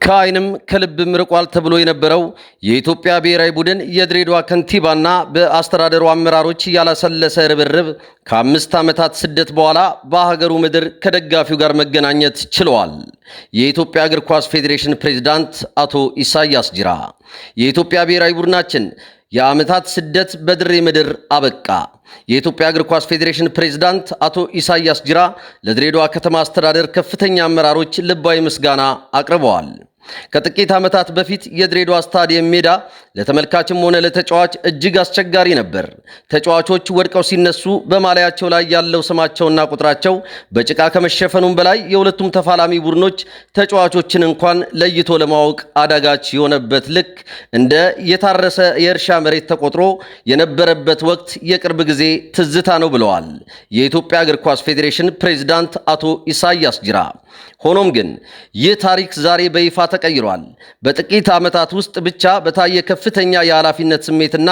ከዓይንም ከልብም ርቋል ተብሎ የነበረው የኢትዮጵያ ብሔራዊ ቡድን የድሬዳዋ ከንቲባና በአስተዳደሩ አመራሮች ያላሰለሰ ርብርብ ከ5 ዓመታት ስደት በኋላ በሀገሩ ምድር ከደጋፊው ጋር መገናኘት ችለዋል። የኢትዮጵያ እግር ኳስ ፌዴሬሽን ፕሬዝዳንት አቶ ኢሳያስ ጅራ የኢትዮጵያ ብሔራዊ ቡድናችን የዓመታት ስደት በድሬ ምድር አበቃ። የኢትዮጵያ እግር ኳስ ፌዴሬሽን ፕሬዝዳንት አቶ ኢሳያስ ጅራ ለድሬዳዋ ከተማ አስተዳደር ከፍተኛ አመራሮች ልባዊ ምስጋና አቅርበዋል። ከጥቂት ዓመታት በፊት የድሬዳዋ ስታዲየም ሜዳ ለተመልካችም ሆነ ለተጫዋች እጅግ አስቸጋሪ ነበር። ተጫዋቾች ወድቀው ሲነሱ በማሊያቸው ላይ ያለው ስማቸውና ቁጥራቸው በጭቃ ከመሸፈኑም በላይ የሁለቱም ተፋላሚ ቡድኖች ተጫዋቾችን እንኳን ለይቶ ለማወቅ አዳጋች የሆነበት ልክ እንደ የታረሰ የእርሻ መሬት ተቆጥሮ የነበረበት ወቅት የቅርብ ጊዜ ትዝታ ነው ብለዋል የኢትዮጵያ እግር ኳስ ፌዴሬሽን ፕሬዝዳንት አቶ ኢሳያስ ጅራ። ሆኖም ግን ይህ ታሪክ ዛሬ በይፋ ተቀይሯል። በጥቂት ዓመታት ውስጥ ብቻ በታየ ከፍተኛ የኃላፊነት ስሜትና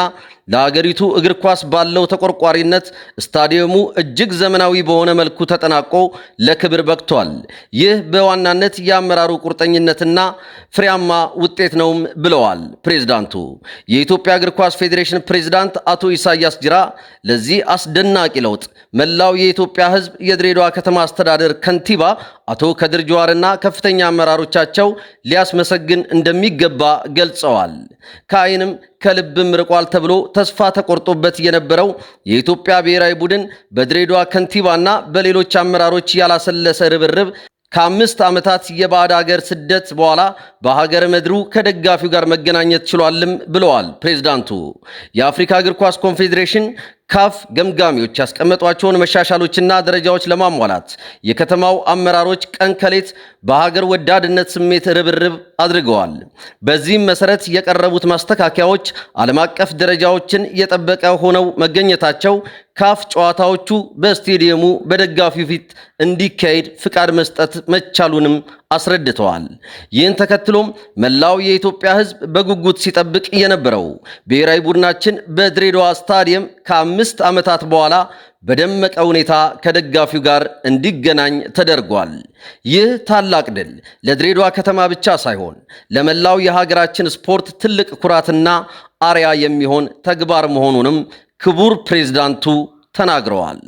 ለሀገሪቱ እግር ኳስ ባለው ተቆርቋሪነት ስታዲየሙ እጅግ ዘመናዊ በሆነ መልኩ ተጠናቆ ለክብር በቅቷል። ይህ በዋናነት የአመራሩ ቁርጠኝነትና ፍሬያማ ውጤት ነውም ብለዋል ፕሬዝዳንቱ። የኢትዮጵያ እግር ኳስ ፌዴሬሽን ፕሬዝዳንት አቶ ኢሳያስ ጅራ ለዚህ አስደናቂ ለውጥ መላው የኢትዮጵያ ሕዝብ፣ የድሬዳዋ ከተማ አስተዳደር ከንቲባ አቶ ከድር ጁሃርና ከፍተኛ አመራሮቻቸው ሊያስመሰግን እንደሚገባ ገልጸዋል። ከዓይንም ከልብም ርቋል ተብሎ ተስፋ ተቆርጦበት የነበረው የኢትዮጵያ ብሔራዊ ቡድን በድሬዳዋ ከንቲባና በሌሎች አመራሮች ያላሰለሰ ርብርብ ከ5 ዓመታት የባዕድ ሀገር ስደት በኋላ በሀገር ምድሩ ከደጋፊው ጋር መገናኘት ችሏልም ብለዋል ፕሬዝዳንቱ። የአፍሪካ እግር ኳስ ኮንፌዴሬሽን ካፍ ገምጋሚዎች ያስቀመጧቸውን መሻሻሎችና ደረጃዎች ለማሟላት የከተማው አመራሮች ቀን ከሌት በሀገር ወዳድነት ስሜት ርብርብ አድርገዋል። በዚህም መሰረት የቀረቡት ማስተካከያዎች ዓለም አቀፍ ደረጃዎችን የጠበቀ ሆነው መገኘታቸው ካፍ ጨዋታዎቹ በስቴዲየሙ በደጋፊው ፊት እንዲካሄድ ፍቃድ መስጠት መቻሉንም አስረድተዋል። ይህን ተከትሎም መላው የኢትዮጵያ ሕዝብ በጉጉት ሲጠብቅ የነበረው ብሔራዊ ቡድናችን በድሬዳዋ ስታዲየም ከ5 ዓመታት በኋላ በደመቀ ሁኔታ ከደጋፊው ጋር እንዲገናኝ ተደርጓል። ይህ ታላቅ ድል ለድሬዳዋ ከተማ ብቻ ሳይሆን ለመላው የሀገራችን ስፖርት ትልቅ ኩራትና አርያ የሚሆን ተግባር መሆኑንም ክቡር ፕሬዝዳንቱ ተናግረዋል።